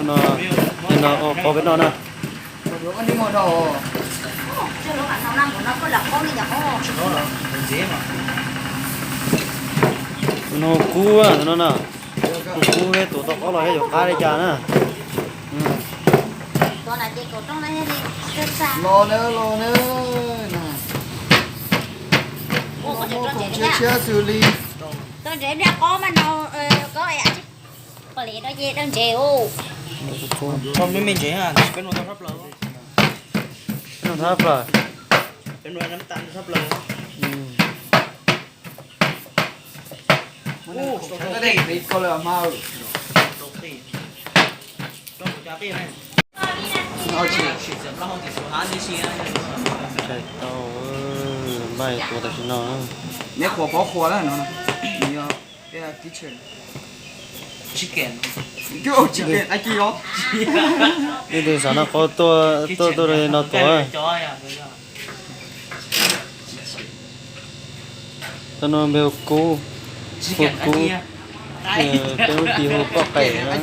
No, no, ua qaub peb noj na. Tus no kub, tus no na, tus kub thiab tus tau qaub los thiab yuav qab li cas na. Los na, los na. Tshiab tshiab xws li. Peb noj thab plaws. Tau, npaj tua tam sim no. Neb qhuas pov qhuas na no. Leej twg xav noj qaub tuaj, tuaj tuaj no tuav. Tau no npe hu kub, hu kub, peb lub tis hu poj qaim na.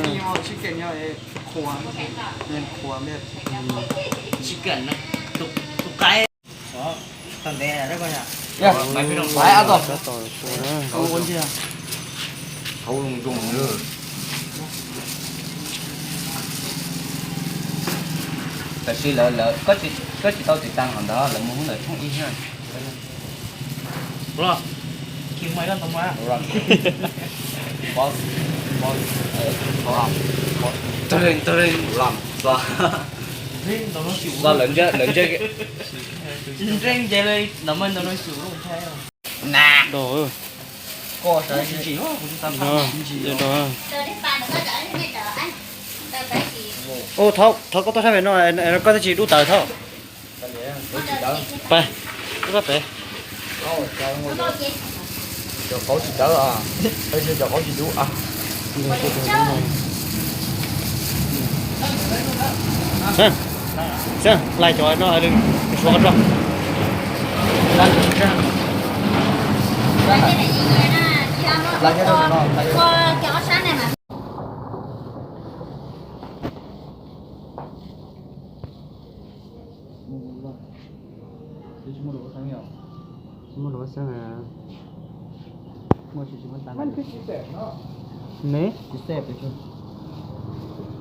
Tab sis lawv, lawv, koj tsis tau tiv tas qhov ntawd, lawv mus hnub ntawd thooj ib na. Lawv ntsia, lawv ntsia, thov koj tuaj sab pem no, koj thiaj tsis dub tawv thov. Pab, pab pem. Cov qaub tsis dawb, cov qaub tsis dub. Xeeb, lais cov no, suav qhov tso.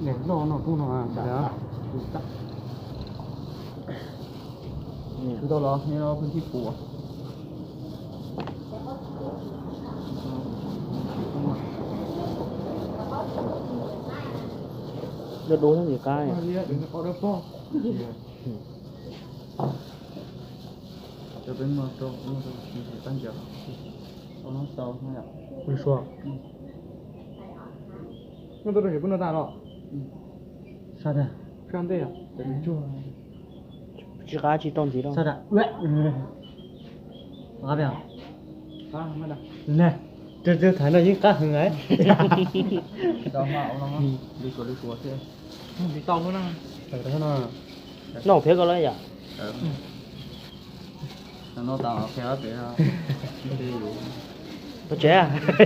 Ne, loj no kuj no. Tau los pheej thib puas. Dub dub thiab ntxim qab. Sua. Sab tiag. Tsis qab tsis tau ntxiv rau. Ne, tus thaiv no yeej qab heev lawm. Noj phiab koj lawm yom. Pab tsev, pab tsev.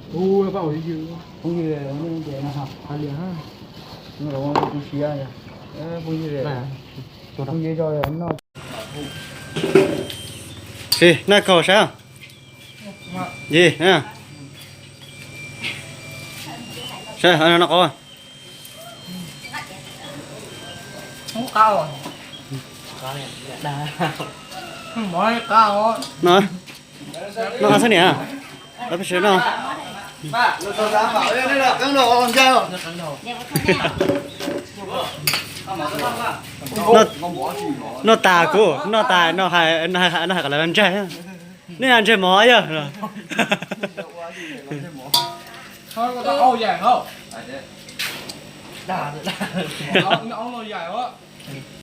Phooj ywg, phooj ywg, phooj ywg, noj kaus saib. Yi, saib noj qaub. No, noj qab xwb niam. Peb sawv no. Noj tas kuv noj tas, no hais, no hais kom lawv los ntsaig. Nej los ntsaig mov yog.